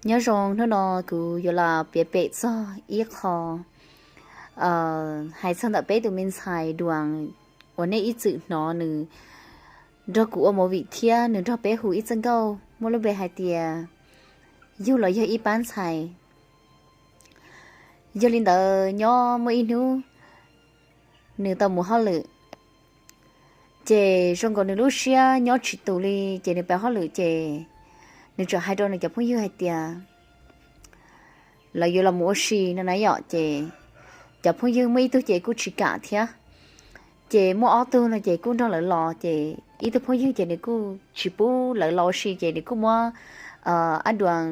Nyob zoo, hnub no kuv yuav los piav pem txog ib qho hais txog ntawm peb tus me ntxhais Duas uas nej ib txwm hnov nws nrog kuv ua movie thiab nws nrog peb hu ib txoj nkauj muaj lub npe hais tias Yug los yog ib pab ntxhais. Yog li ntawd nyob muaj ib hnub nws tau mus hauj lwm, ces zoo nkaus nws lub siab nyob tsis tus li, ces nws pais hauj lwm ces nws txawm hais rau nws cov phooj ywg hais tias lawv yuav los mus ua si no na yom. Ces cov phooj ywg muaj ib tug ces kuj tsis kam thiab, ces muaj ob tug no ces kuj nrog lawv los, ces ib tug phooj ywg ces nws kuj tsis pub lawv los ua si, ces nws kuj muab ab duas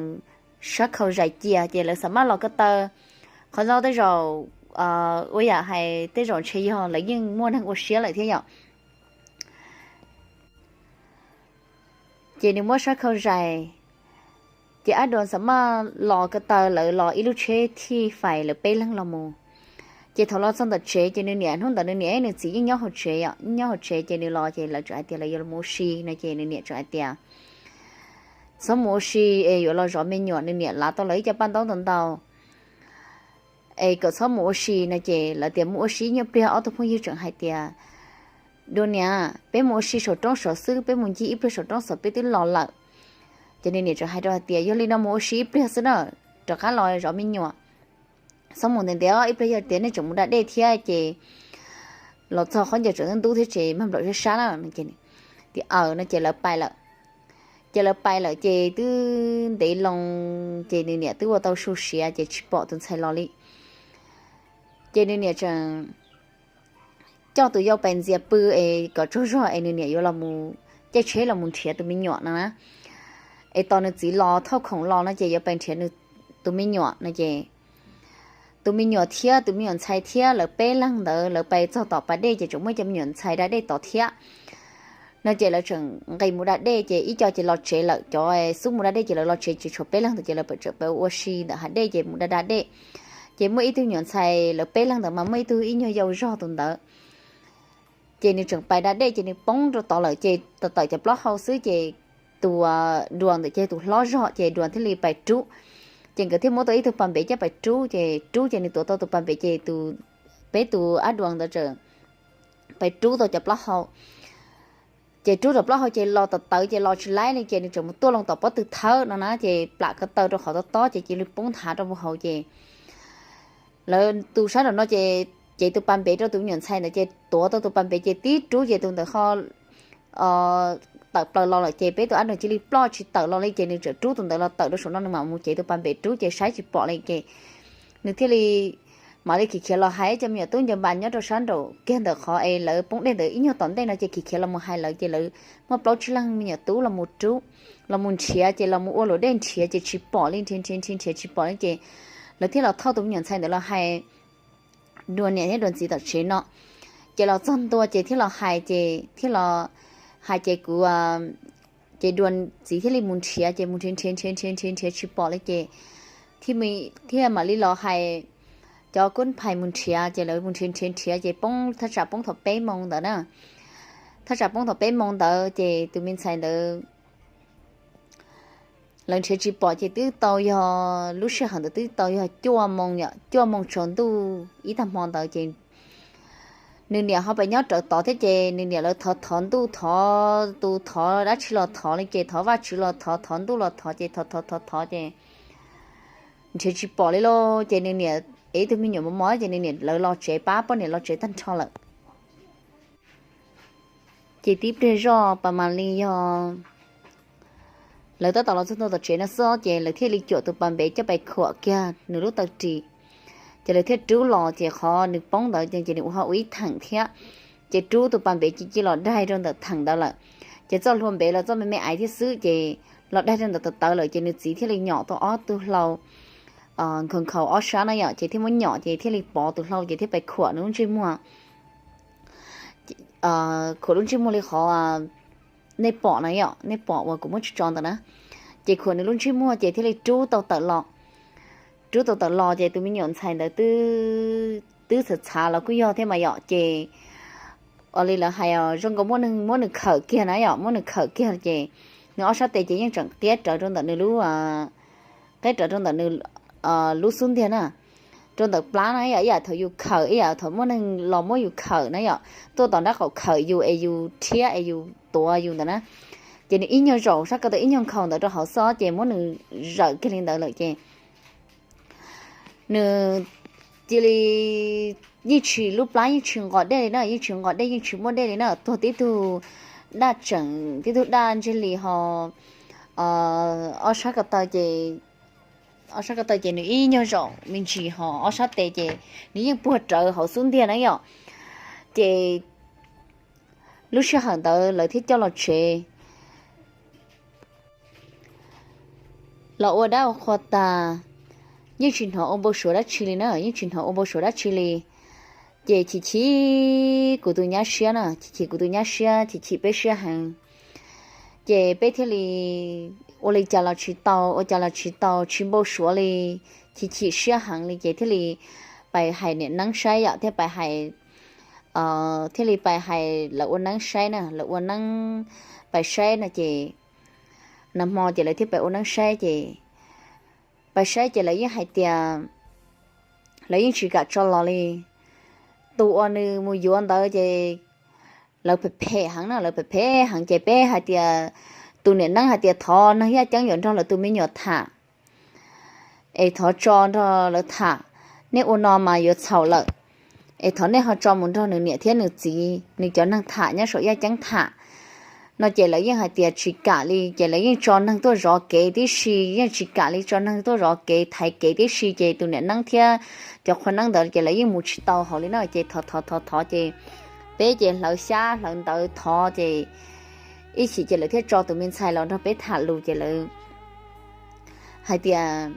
sab khau zais cia, ces lawv xam maj los ko taw. Qhov no tej zaum ua yam hais tej zaum ntshe yog lawv yeej muaj neeg ua siab lawm thiab yom. Ces nws muab sab khau zais, ces ab duas xam maj los ko taw, lawv los ib lub tsheb thij fais lawv peb leeg los mus. Ces thaum los txog ntawm tsev ces nws niam, hnub ntawd nws niam nws txiv yeej nyob hauv tsev, nyob hauv tsev, ces nws los ces lawv txawm hais tias lawv yuav los mus ua si no, ces nws niam txawm hais tias txhob mus ua si es yuav los zov me nyuam. Nws niam lav tau lawv ib co paj ntaub ntau ntau es kom txhob mus ua si no, ces lawv tias mus ua si nyuaj pliag. Ob tug phooj ywg tseem hais tias Duas niam, peb mus ua si saum roob saud xwb, peb mus ncig ib pliag saum roob saud peb twb los lawm. Ces nws niam tseem hais rau hais tias yog li no mus ua si ib pliag xwb na, rov qab los zov me nyuam, txhob mus ntev ntev, ib pliag yog tias nej tseem mus da dej thiab ces los txog qhov ncauj tseem ntub thiab ces mag nplaum sab sab na. Tias aws no ces lawv pais lawm. Ces lawv pais lawm ces twb ntev loo, ces nws niam twb ua tau su siav ces tsis pom tus ntxhais los li. Ces nws niam tseem coj tus yau pais ntxias pw es kom tsaug zog es nws niam yuav los mus caij tsheb los mus nrhiav tus me nyuam no na. Es tos nws txiv los thauj khoom los no ces yuav pais nrhiav tus me nyuam no ces tus me nyuam thiab tus me nyuam ntxhais thiab lawv peb leeg ntawd lawv pais txog tom pas dej ces tseem muaj cov me nyuam ntxhais da dej tod thiab no ces lawv tseem nqis mus da dej ces ib co ces los tsev lawm, cov xub mus da dej ces lawv los tsev ces tshuav peb leeg ntawd ces lawv tseem pais ua si ntawm hav dej ces mus da da dej. Ces muaj ib tug me nyuam ntxhais, lawv peb leeg ntawd mas muaj ib tug ib nyuag yau zog tus ntawd. Ces nws tseem pais da dej ces nws poob rau tod lawm ces tawm tawm cov plaub hau xwb ces tus Duas ntawm ces tus hlob zog ces Duas thiaj li pais rub. Ces nkawd thiaj muab tau ib tug pas npev coj pais rub, ces rub ces nws tuav tau tus pas npev ces peb tus ab duas ntawd tseem pais rub tau cov plaub hau. Ces rub tau plaub hau ces los tawv tawv ces los tsis laib li ces nws tseem mus tuaj loo tom pob tw thawb no na ces plam ko taw rau qhov tob tob ces cia li poob nthav rau hauv ces lawv tus sab nraum no ces cev tus pas npev rau tus me nyuam ntxhais ntawd ces tuav tau tus pas npev ces tib rub ces tus ntawd ho tawm plaws los lawm ces peb tus ab duas cia li ploj tsis tawm los li ces nws txawm rub tus ntawd los tawm rau saum no nws mam mus cev tus pas npev rub ces saib tsis pom li ces nws thiaj li mam li khiav khiav los hais cov me nyuam tub ncaws npas nyob rau sab nraum kiag ntawm qhov es lawv poob dej ntawd ib nyuag tom ntej no ces khiav khiav los mus hais lawv ces lawv muaj plaub tsib leeg me nyuam tub los mus rub, los mus nrhiav ces los mus ua luam dej nrhiav ces tsis pom li, nrhiav nrhiav nrhiav nrhiav tsis pom li ces lawv thiaj los thauj tus me nyuam ntxhais ntawd los hais Duas niam thiab Duas txiv tom tsev no. Ces los txog ntua ces thiaj los hais ces thiaj los hais ces kuv ces Duas txiv thiaj li mus nrhiav ces mus nrhiav nrhiav nrhiav nrhiav nrhiav nrhiav tsis pom li ces thiaj mam li los hais cov kub phais mus nrhiav ces lawv mus nrhiav nrhiav nrhiav ces poob thaj tsam poob thaum peb moo ntawd na. Thaj tsam poob thaum peb moo ntawd ces tus me ntxhais ntawd lawv nrhiav tsis pom ces twb tau yog lub sij hawm ntawd twb tau yog cuaj moo, cuaj moo tsaus ntuj ib tag hmo ntawd ces nws niam ho pais nyob rawv tod thiab ces nws niam lawv thov thov ntuj thov tus thov dab tsi los thov li ces thov Vajtswv los thov thov ntuj los thov ces thov thov thov thov ces nrhiav tsis pom li lauj ces nws niam ev ib tug me nyuam mos mos ces nws niam lawv los tsev pab poj niam los tsev tag nrho lawm. Ces tib pliag zoj pas mas li yog lawv tab tom los txog ntua tom tsev no xwb ces lawv thiaj li cuam tus pas npev coj pais khuam kiag nws lub taw ris. Ces lawv thiaj rub los ces qhov nws poob ntawd ces nws ua ho ua ib theem thiab. Ces rub tus pas npev ci ci los daig rau ntawm theem ntawd lawm. Ces txoj hlua npev los txoj me me aiv thiab xwb ces los daig rau ntawd tawv tawv lawm ces nws txiv thiaj li nyom tau ob tug hlau nkhaus nkhaus ob sab na yom ces thiaj muab nyom ces thiaj li pov tus hlau ces thiaj pais khuam nws lub ntsej muag khuam lub ntsej muag li qhov nej pom na yom, nej pom uas kuv muab tso tso ntawd na. Ces khuam nws lub ntsej muag ces thiaj li rub tau tawm los. Rub tau tawm los ces tus me nyuam ntxhais ntawd twb txhav txhav los kuj yog thiab mas yom ces ua li lawv hais zoo nkaus muab nws khawm kiag na yom, muab nws khawm kiag ces nws ob sab tes ces yeej tseem qiab rawv rau ntawm nws lub qeb rawv rau ntawm nws lub xub ntiag na, rau ntawm plab na yom, ib yam thaum yus khawm, ib yam thaum muaj neeg los muab yus khawm na yom, tuaj tom nraub qaum khawm yus es yus rhiab es yus tuav yus ntawd na. Ces nws ib nyuag zaum sab ko taw ib nyuag nkhaus ntawd rau hauv xwb ces muab nws zawm kiag li ntawd lawm ces nws cia li yeej tsis, lub plab yeej tsis nqos dej li na, yeej tsis nqos dej, yeej tsis muaj dej li na, tuag tib tug daj tseem tib tug daj ntseg li ho ob sab ko taw ces, ob sab ko taw ces nws ib nyuag zaum me ntsis ho ob sab tes ces nws yeej puag rawv hauv xub ntiag na yom. Ces lub sij hawm ntawd lawv thiaj coj los tsev los ua dab ua qhua tas, yeej tsis hnov ua npau suav dab tsi li na, yeej tsis hnov ua npau suav dab tsi li. Ces chim chim kuv tus nyab siab na, chim chim kuv tus nyab siab, chim chim peb siab heev. Ces peb thiaj li ua li cas los tsis tau, ua cas los tsis tau, tsis npau suav li, chim chim siab heev li ces thiaj li pais hais niam neeb saib yom, thiaj pais hais, thiaj li pais hais lawv ua neeb saib na, lawv ua neeb pais saib no ces, nag hmo ces lawv thiaj pais ua neeb saib ces, pais saib ces lawv yeej hais tias lawv yeej tsis kam tso los li. Tus uas nws mus yuav ntawd ces lawv phem phem heev na, lawv phem phem heev ces peb hais tias, tus niam neeb hais tias thov neeg yaj ceeb yuav nrog lawv tus me nyuam tham, es thov tso nrog lawv tham, nej ua no mas yuav txhaum lawm, es thov nej ho tso mus nrog nws niam thiab nws txiv nws cov neeg tham nyob saum yaj ceeb tham no ces lawv yeej hais tias tsis kam li ces lawv yeej tso neeg tuaj zov kev tib si, yeej tsis kam li, tso neeg tuaj zov kev thaiv kev tib si ces tus niam neeb thiab cov qhua neeb ntawd ces lawv yeej mus tsis tau hauv li na ces thov thov thov thov ces peb ces hlawv xyab hlawv ntawv thov ces ib chim ces lawv thiaj tso tus me ntxhais los nrog peb tham lus ces lawv hais tias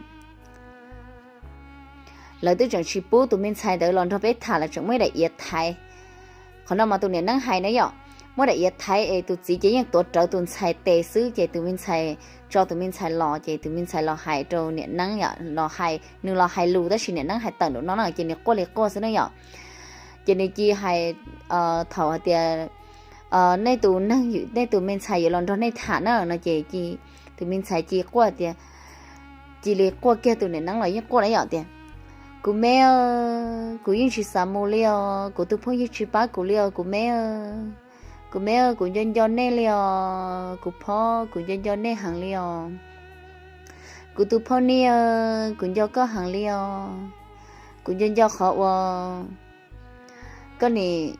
lawv twb tseem tsis pub tus me ntxhais ntawd los nrog peb tham, lawv tseem muab daim iav thaiv. Qhov no mas tus niam neeb hais na yom, muab daim iav thaiv es tus txiv ces yeej tuav rawv tus ntxhais tes xwb ces tus me ntxhais, tso tus me ntxhais los ces tus me ntxhais los hais rau niam neeb yom, los hais, nws los hais lus tab sis niam neeb hais tawm nraum no na ces nws quaj li quaj xwb na yom. Ces nws cia hais, thaum hais tias nej tus neeg, nej tus me ntxhais yuav los nrog nej tham na no ces tus me ntxhais cia quaj tias, cia li quaj kiag, tus niam neeb los yeej quaj na yom tias, kuv me, kuv yeej tsis xav mus li os, kuv tus phooj ywg tsis pab kuv li os kuv me. Kuv me, kuv nco nco nej li os kuv phob, kuv nco nco nej heev li os. Kuv tus phooj ywg, kuv nco koj heev li os. Kuv nco nco qhov uas koj nim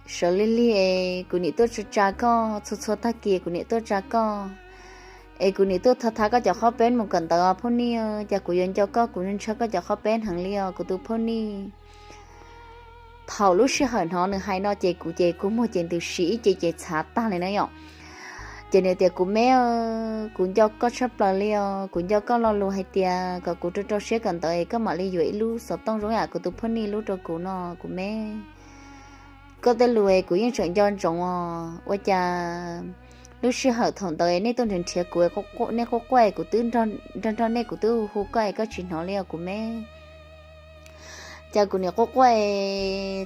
sawv lig lig es kuv nim tuaj tsa tsa koj, txhua txhua tag kis kuv nim tuaj tsa koj, es kuv nim tuaj tha tha koj cov qhaub peeb mus kawm ntawv os phooj ywg, cas kuv yuav nco koj, kuv ntshaw koj cov qhaub peeb heev li os kuv tus phooj ywg. Thaum lub sij hawm hnov nws hais no ces kuv ces kua muag ces ntws si ib ce ces txhav tag li na yom. Ces nws tias kuv me, kuv nco koj tshaj plaws li os, kuv nco koj lo lus hais tias kom kuv rau rau siab kawm ntawv es koj mam li yuav ib lub xov tooj zoo yam kuv tus phooj ywg lub rau kuv no kuv me. Koj tej lus es kuv yeej tseem nco ntsoov os, ua cas lub sij hawm thaum ntawd nej tuaj nrhiav nrhiav kuv, nej quaj quaj kuv twb nrog nrog nej, kuv twb hu koj es koj tsis hnov li os kuv me. Cas kuv nim quaj quaj,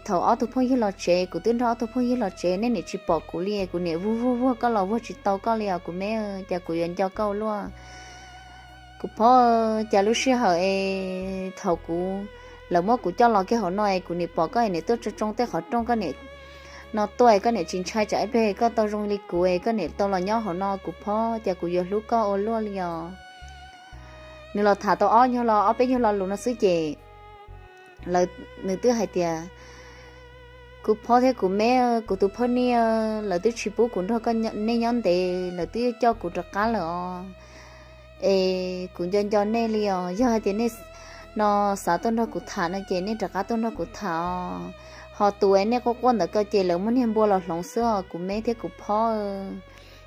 thaum ob tug phooj ywg los tsev kuv twb nrog ob tug phooj ywg los tsev nej nim tsis pom kuv li, kuv nim vuag vuag vuag koj los vuag tsis tau koj li os kuv me, cas kuv yuav nco koj ua luaj. Kuv phob, cas lub sij hawm es thaum kuv, lawv muab kuv coj los kiag hauv no es kuv nim pom koj es nim tuaj tsoo tsoo tej qhov rooj, koj nim no tuaj es koj nim tsis ntshai tsam ib pliag koj tau zoo li kuv es koj nim tau los nyob hauv no kuv phob, cas kuv yuav hlub koj ua luaj li os. Nws los tham tau ob nyuag lo ob peb nyuag lo lus no xwb ces nws twb hais tias, kuv phob thiab kuv me, kuv tus phooj ywg, lawv twb tsis pub kuv nrog koj, nej nyob ntev, lawv twb coj kuv rov qab lawm os. Es kuv nco nco nej li os, yog hais tias nej no xav tuaj nrog kuv tham no ces nej rov qab tuaj nrog kuv tham os. Ho tus es nej quaj quaj ntawd ko ces lawv muab niag npua los hloov xwb os kuv me thiab kuv phob.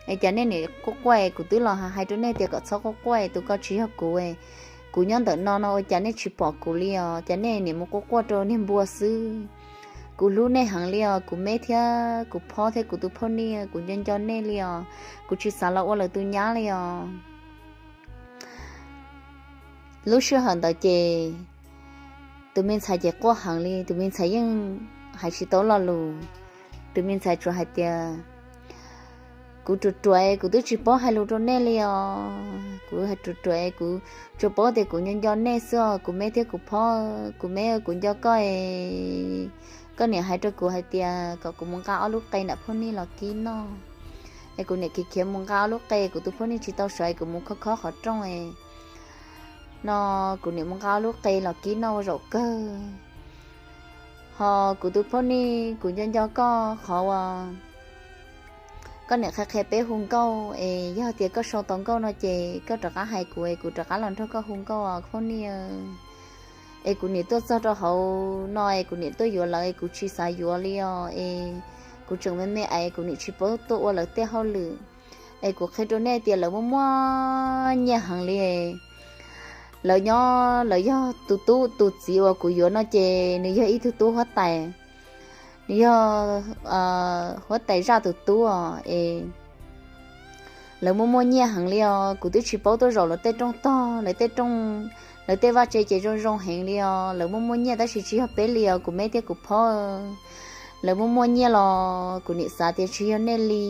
Es cas nej nim quaj quaj, kuv twb los hais rau nej tias kom txhob quaj quaj, tus ko tsis yog kuv. Kuv nyob ntawm no no ua cas nej tsis pom kuv li os, cas nej nim mus quaj quaj rau niag npua xwb. Kuv hlub nej heev li os kuv me thiab kuv phob thiab kuv tus phooj ywg, kuv nco nco nej li os, kuv tsis xav los ua lawv tus nyab li os. Lub sij hawm ntawd ces tus me ntxhais ces quaj heev li, tus me ntxhais yeej hais tsis tau lo lus. Tus me ntxhais tsuas hais tias, Kuv ruam ruam, kuv twb tsis paub hais lus rau nej li os. Kuv hais ruam ruam, kuv tsuas paub tias kuv nco nco nej xwb os, kuv me thiab kuv phob. Kuv me, kuv nco koj es koj niam hais rau kuv hais tias kom kuv mus nqa ob lub qe nram phaub nij los kib noj. Es kuv niam khiav khiav mus nqa ob lub qe, kuv tus phaub nij tsis tau sawv, kuv mus khob khob qhov rooj es no kuv niam mus nqa ob lub qe los kib noj ua zaum kawg. Ho kuv tus phaub nij, kuv nco nco koj qhov uas koj niam qhia qhia peb hu nkauj es yog tias koj sau tau nkauj no ces koj rov qab hais kuv es kuv rov qab los nrog koj hu nkauj os phaub nij. Es kuv niam tuaj txog rau hauv no es kuv niam tuaj yuav lawv es kuv tsis xav yuav li os es kuv tseem me me es kuv niam tsis paub tuaj ua lawv tej hauj lwm. Es kuv qhia rau nej tias lawv muaj muaj nyiaj heev li. Lawv nyob, lawv yog tus tub, tus txiv uas kuv yuav no ces nws yog ib tug tub huab tais, nws yog huab tais zaj tus tub os es lawv muaj muaj nyiaj heev li os. Kuv twb tsis paub tuaj zaum lawv tej rooj tog, lawv tej rooj, lawv tej vaj tse ces zoo zoo heev li os. Lawv muaj muaj nyiaj tab sis tsis yog peb li os, kuv me thiab kuv phob. Lawv muaj muaj nyiaj los kuv niam xav tias tsis yog nej li,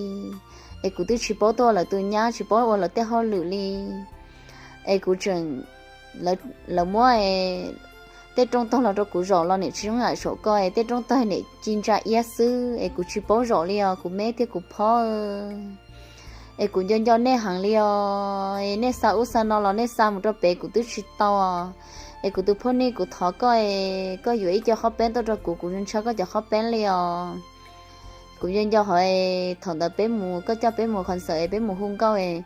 es kuv twb tsis paub tuaj ua lawv tus nyab, tsis paub ua lawv tej hauj lwm li. Es kuv tseem, lawv muab tej rooj tog los rau kuv zaum los niam tsis zoo yam saum ko es tej rooj tog niam ci ntsa iab xwb es kuv tsis paub zaum li os kuv me thiab kuv phob. Es kuv nco nco nej heev li os, es nej xa ub xa no los nej xa mus rau pem kuv twb tsis tau. Es kuv tus phaub nij, kuv thov koj es koj yuav ib co qhob peeb tuaj rau kuv, kuv ntshaw koj cov qhob peeb li os. Kuv nco nco hov es thaum ntawd peb mus, koj coj peb mus concert es peb mus hu nkauj es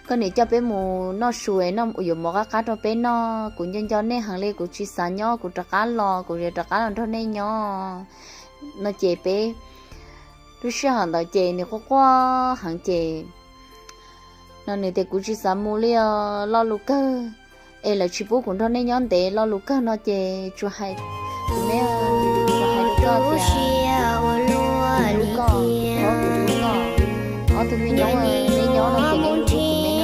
koj niam coj peb mus noj su es noj yuav mov qab qab rau peb noj. Kuv nco nco nej heev li, kuv tsis xav nyob, kuv rov qab los, kuv yuav rov qab los nrog nej nyob no ces peb lub sij hawm ntawd ces nws quaj quaj heev ces no nws tias kuv tsis xav mus li os, lo lus kawg es lawv tsis pub kuv nrog nej nyob ntev, lo lus kawg no ces tsuas hais, tsuas hais rau koj tias lub koj, ob tug me noob, nej nyob no ces nej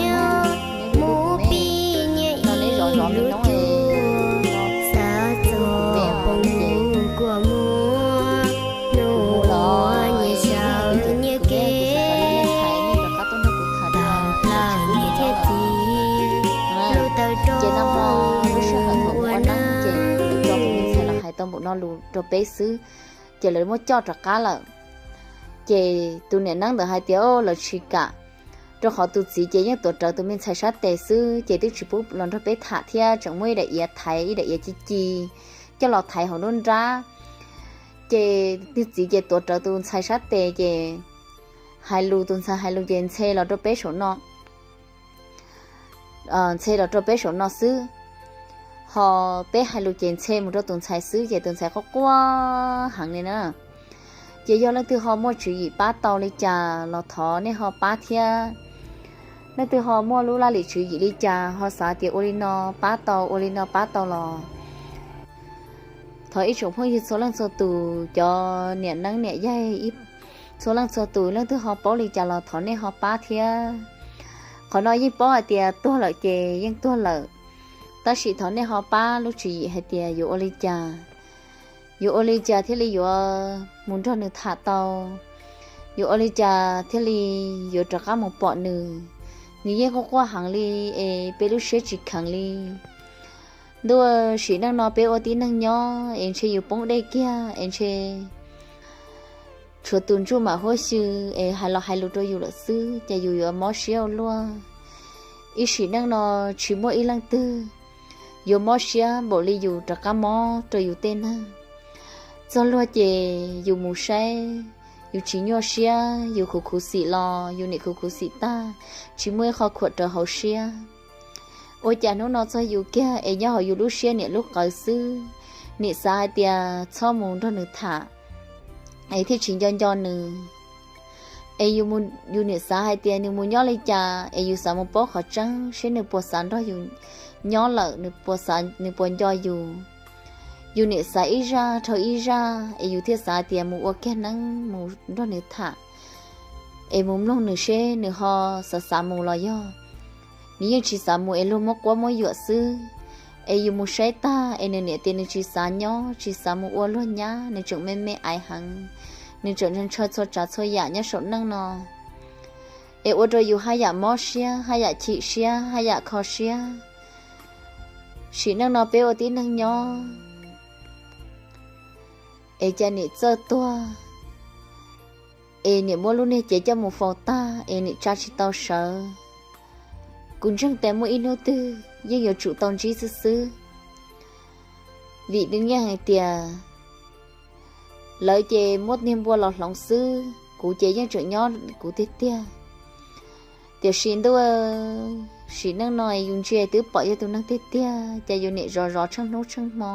hlub kuv me, nej hlub kuv me, no nej zov zov me noob es, nej hlub kuv me ces kuv mus los, kuv me ntxhais nej rov qab tuaj nrog kuv tham dua, tsis hlub kuv thiab. Ces no lub sij hawm thaum ua neeb ces kuv tso tus me ntxhais los hais tau npaum no lus rau peb xwb, ces lawv muab coj rov qab lawm. Ces tus niam neeb ntawd hais tias lawv tsis kam, rau qhov tus txiv ces yeej tuav rawv tus me ntxhais sab tes xwb ces twb tsis pub los nrog peb tham thiab, tseem muab ib daim iav thaiv, ib daim iav ci ci coj los thaiv hauv nruab nrab. Ces tus txiv ces tuav rawv tus ntxhais sab tes ces hais lus, tus ntxhais hais lus ces ntxhe los rau peb saum no, ntxhe los rau peb saum no xwb. Ho peb hais lus ces ntxhe mus rau tus ntxhais xwb ces tus ntxhais quaj quaj heev li na. Ces yog leej twg ho muaj tswv yim pab tau li cas los thov nej ho pab thiab. Leej twg ho muaj lub laj lim tswv yim li cas ho xav tias ua li no pab tau, ua li no pab tau los thov ib tsoom phooj ywg txhua leej txhua tus, cov niam neeb niam yaig, txhua leej txhua tus, leej twg ho paub li cas los thov nej ho pab thiab. Qhov no yeej paub hais tias tuag lawm ces yeej tuag lawm, tab sis thov nej ho pab lub tswv yim hais tias yuav ua li cas, yuav ua li cas thiaj li yuav mus nrog nws tham tau, yuav ua li cas thiaj li yuav rov qab mus pom nws. Nws yeej quaj quaj heev li es peb lub siab tsis kheev li. Ntuj, sim neej no peb ua tib neeg nyob es ntshe yus poob dej kiag es ntshe tshuav tus ntsuj mam huab xyw es hais los hais lus rau yus lawm xwb ces yus yuav mob siab ua luaj. Ib sim neej no tsis muaj ib leej twg yuav mob siab npaum li yus rov qab mob rau yus tej neeg. Txog luag ces yus mus saib, yus tsis nyuaj siab, yus khuv khuv xim los yus niam khuv khuv xim tag, tsis muaj ib qho khuam rau hauv siab. Ua cas hnub no txog yus kiag es nyob hauv yus lub siab niam lub qawv xwb, niam xav hais tias txhob mus nrog nws tham es thiaj tsis nco nco nws. Es yus niam xav hais tias nws mus nyob li cas es yus xav mus paub qhov tseeb seb nws puas xav nrog yus nyob lawm, nws puas nco yus. Yus niam xav ib zaj dhau ib zaj es yus thiaj xav tias mus ua kiag neeb mus nrog nws tham es mus mloog nws seb nws ho xav xav mus los yog nws yeej tsis xav mus es luag muab quab muab yuam xwb. Es yus mus saib tag es nws niam tias nws tsis xav nyob, tsis xav mus ua luag nyab, nws tseem me me aiv heev, nws tseem ntshaw txhua tsav txhua yam nyob saum neej no. es ua rau yus haj yam mob siab, haj yam chim siab, haj yam kho siab. Sim neej no peb ua tib neeg nyob es cas niam txawj tuag, es niam muab lub niag cev coj mus faus tag es niam tsa tsis tau sawv. Kuv ntseeg tias muaj ib hnub twg yeej yuav tsum tau ntsib xwb xwb, vim nws yeej hais tias lawv ces muab niag npua los hloov xwb, kuv ces yeej tseem nyob kuv tiag tiag. Tiam sis ntuj, sim neej no yus ntsia twb pom yog tus neeg tiag tiag, ces yus niam zov zov tsheej hnub tsheej hmo,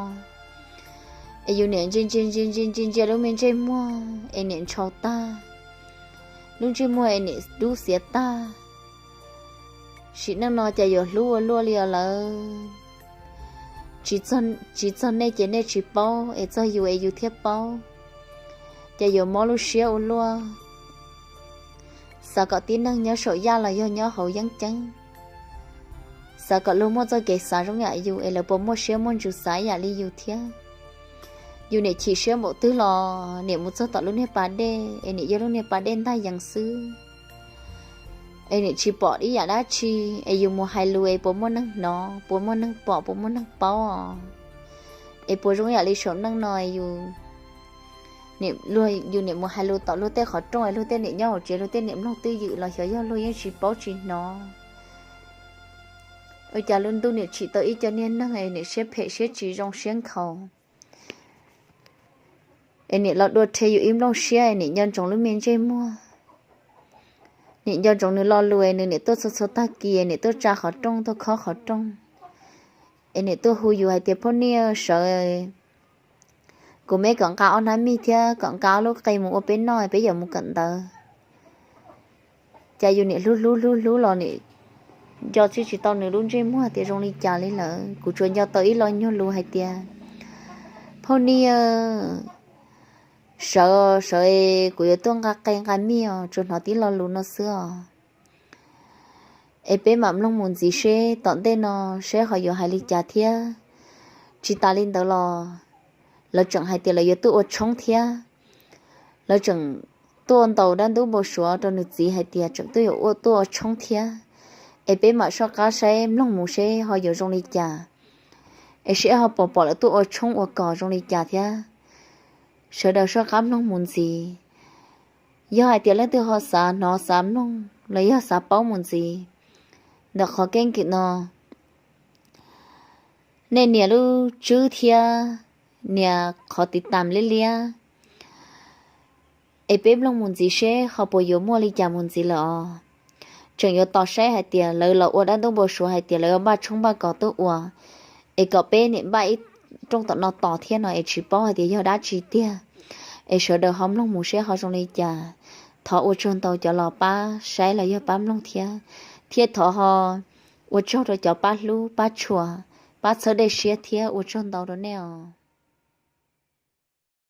es yus niam ntsia ntsia ntsia ntsia ntsia ntsia lub me ntsej muag es niam ntshau tag, lub ntsej muag es niam dub xiav tag. Sim neej no ces yuav hlub ua luaj li os lawv. Tsis txog nej ces nej tsis paub, es txog yus es yus thiaj paub, ces yuav mob lub siab ua luaj. Xav kom tib neeg nyob saum yaj los yog nyob hauv yeeb ceeb, xav kom luag muaj txoj kev xav zoo yam yus es lawv puas muaj siab muaj ntsws xav yam li yus thiab. Yus niam chim siab npaum twg los niam mus txog tom lub niag pas dej es niam yog lub niag pas dej ntag yees xwb, es niam tsis pom ib yam dab tsi, es yus mus hais lus es puas muaj neeg hnov, puas muaj neeg pom, puas muaj neeg paub os? Es puas zoo yam li saum neej no yus niam mus hais lus tom luag tej qhov rooj es luag tej niam nyob hauv tsev luag tej niam mloog twj ywm los xyov yog luag yeej tsis paub tsis hnov. Ua cas lub ntuj niam tsim tau ib co niag neeg es niam siab phem siab tsis zoo siab nkhaus, es niam los dua rhe yus ib nplooj siab es niam nco ntsoov lub me ntsej muag, niam nco ntsoov nws lo lus es nws niam tuaj txhua txhua tag kis, niam tuaj tsa qhov rooj tuaj khob qhov rooj, es niam tuaj hu yus hais tias phooj niam sawv, kuv me kom nqa ob hnab mij thiab kom nqa ob lub qe mus ua peb noj peb yuav mus kawm ntawv. Cas yus niam hlub hlub hlub hlub los niam nco tsis tsis tau nws lub ntsej muag tias zoo li cas li lawm. Kuv tsuas nco tau ib lo nyuag lus hais tias phooj niam sawv sawv, kuv yuav tuaj nqa qe nqa mij os, tsuas hnov tib lo lus no xwb os. Es peb mam mloog mus ntxiv seb tom ntej no seb ho yuav hais li cas thiab. Tsis tas li ntawd los lawv tseem hais tias lawv yuav tuaj ua tshoob thiab. Lawv tseem tuaj ntaus dab ntub npau suav rau nws txiv hais tias tseem tuaj yuav ua tuaj ua tshoob thiab. Es peb mam soj qab saib mloog mus seb ho yuav zoo li cas, es seb ho pom pom lawv tuaj ua tshoob ua kos zoo li cas thiab. Sawv daws soj qab mloog mus ntxiv. Yog hais tias leej twg ho xav hnov xav mloog los yog xav paub mus ntxiv ntawm qhov keeb kwm no, nej nias lub tswb thiab nias qhov tiv tam liab liab, es peb mloog mus ntxiv seb ho puas yuav muaj li cas mus ntxiv lawm os. Tseem yuav tos saib hais tias lawv los ua dab ntub npau suav hais tias lawv yuav npaj tshoob npaj kos tuaj ua, es kom peb niam npaj ib rooj tom no tos thiab no es tsis paub hais tias yog dab tsi tiag. Es sawv daws ho mloog mus seb ho zoo li cas. Thov ua tsaug ntau cov los pab saib los yog pab mloog thiab, thiab thov ho ua tsaug rau cov pab hlub pab tshua, pab txhawb dej siab thiab ua tsaug ntau rau nej os.